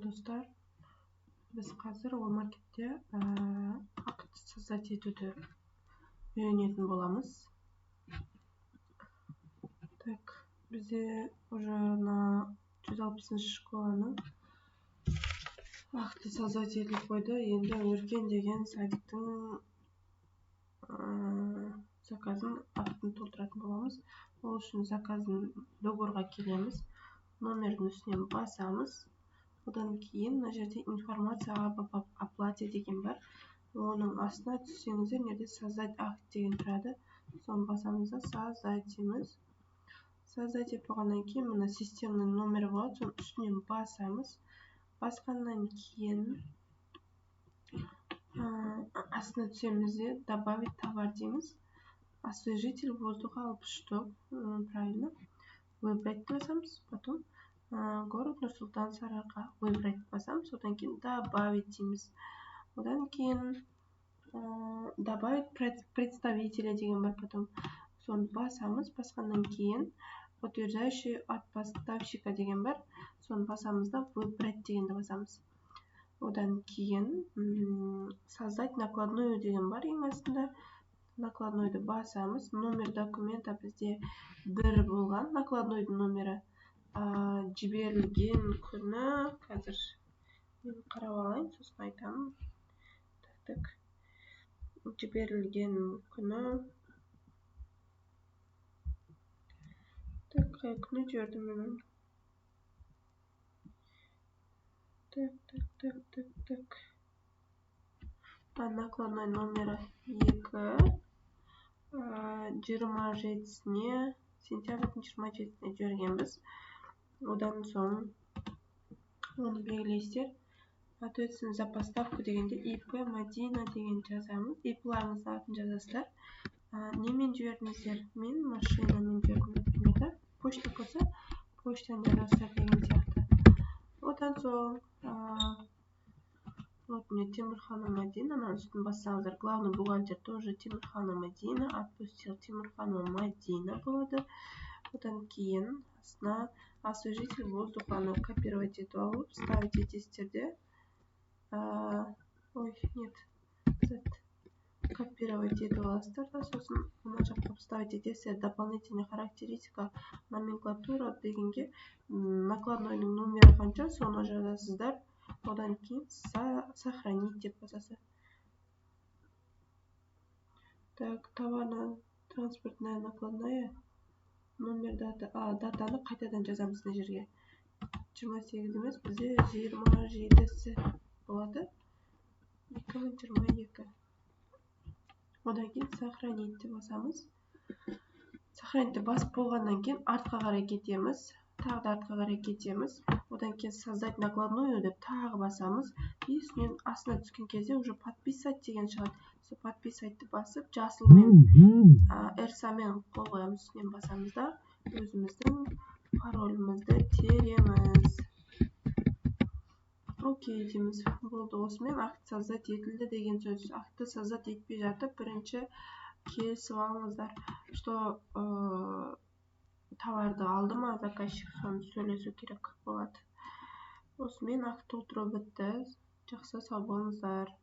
Достар, біз қазір Омаркетте акт создать етуді үйренетін боламыз. Так, бізде уже мына 160-шы школаның акті создать етіліп қойды. Енді Өркен деген садиктің заказын, актін толтыратын боламыз. Ол үшін заказын договорға келеміз, номердің үстінен басамыз. Одан кейін мына жерде «Информация об оплате» деген бар. Оның астына түссеңіздер, мына жерде «Создать акт» деген тұрады. Соны басамыз да, «Создать» дейміз. Создать деп болғаннан кейін мына системный номері болады, соның үстінен басамыз. Басқаннан кейін астына түсеміз де, «Добавить товар» дейміз. Освежитель воздуха 60 штук, правильно. «Выбрать» басамыз. Потом город Нұр-Сұлтан, Сарыарқа, «Выбрать» басамыз. Одан кейін «Добавить» дейміз. Одан кейін «Добавить представителя» деген бар, потом соны басамыз. Басқаннан кейін «Подтверждающий от поставщика» деген бар, соны басамыз да, «Выбрать» дегенді басамыз. Одан кейін «Создать накладную» деген бар ең астында. Накладнойды басамыз. Номер документа бізде 1 болған, накладнойдың номері. Жіберілген күні, қазір мен қарап алайын, сосын айтамын. Так, жіберілген күні, так, қай күні жібердім мен оны? Так, так, так, так, так. Накладной номері 2, 27-сіне, сентябрьдің 27-сіне жібергенбіз. Одан соң оны белгілейсіздер. «Ответственный за поставку» дегенде ИП Мадина деген жазамыз. ИП-ларыңыздың атын жазасыздар. Немен жібердіңіздер? Мен машинамен жібердім, например, да. Почта болса, почтаны жазасыздар деген сияқты. Одан соң вот міне, Темірханова Мадина, мынаның үстін бассаңыздар, главный бухгалтер тоже Темірханова Мадина, отпустил Темірханова Мадина болады. Одан кейін астына освежитель воздуханы копировать етіп алып, вставить етесіздер де, ой, нет, копировать етіп аласыздар да, сосын мына жаққа вставить етесіздер. «Дополнительная характеристика номенклатура» дегенге накладнойдың номері қанша, соны жазасыздар. Одан кейін «Сохранить» деп басасыздар. Так, товарно транспортная накладная номер, дата, датаны қайтадан жазамыз мына жерге. 28 емес, бізде 27-сі болады, 2022. Одан кейін «Сохранить» деп басамыз. «Сохранить» деп басып болғаннан кейін артқа қарай кетеміз, тағы да артқа қарай кетеміз. Одан кейін «Создать накладную» деп тағы басамыз. И үстінен астына түскен кезде уже «Подписать» деген шығады. Сол «Подписать»-ты басып, жасылмен, РСА-мен қол қоямыз. Үстінен басамыз да, өзіміздің паролімізді тереміз. «Окей» дейміз. Болды, осымен акт создать етілді деген сөз. Актты создать етпей жатып, бірінші келісіп алыңыздар, что товарды алды ма заказчик, соны сөйлесу керек болады. Осымен акт толтыру бітті. Жақсы, сау болыңыздар.